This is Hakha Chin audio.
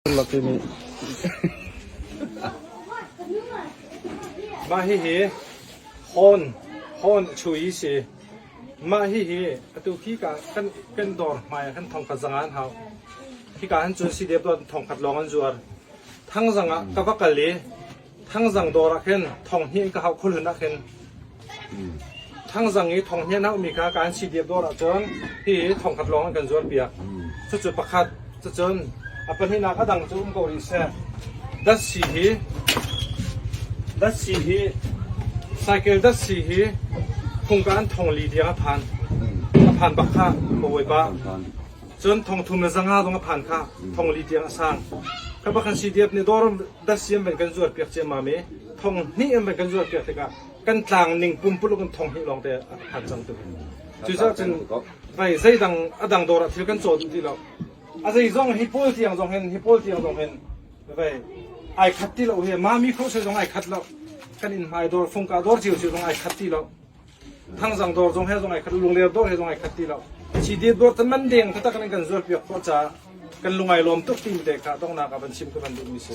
Mah hihi hawn hawn chui si. Mah hihi atu khi ka kan kan dawr hmai ah khan thongkhat zanga an hau. Hika han cun si dep dawt thongkhat lawng an zuar. Thangzang ah ka va kal i Thangzang dawr ah khin thong hnih in ka hauh khulhun ah khin Thangzang i thong hnih an hauhmi kha kaan CDF dawr ah cun hi thongkhat lawng an kan zuar piak. Cucu pakhat. Cucun a pahnihnak a dang cu um ko rih seh. Datsi hi datsi hi cycle datsi hi phungka an thong li tiang a phan. A phan bak kha ka bawipa. Cun thong thum le zanga zong a phan kha thong li tiang a sang. Kha bak kan CDF nih dawr datsi an van kan zuar piak ciammam i thong hnih an van kan zuar piak tikah kan tlang ning pumpuluk in thong hnih lawng te a phan cang tu. Cucaah cun vai zeidang a dang dawr ah thil kan caw duh ti lo. A zei zong hi pawl tiang zong hin hi pawl tiang zong hin vai ai khat ti lo hi mami kho zong ai khat lo. Kan inn hmai dawr fungka dawr cio cio zong ai khat ti lo. Thangzang dawr zong he zong ai khat lungler dawr he zong ai khat ti lo. CD dawr tan man deng taktak in kan zuar piak khawh caah kan lungai lawm tuk ti te kha donghnak ah van chim ka van duhmi si.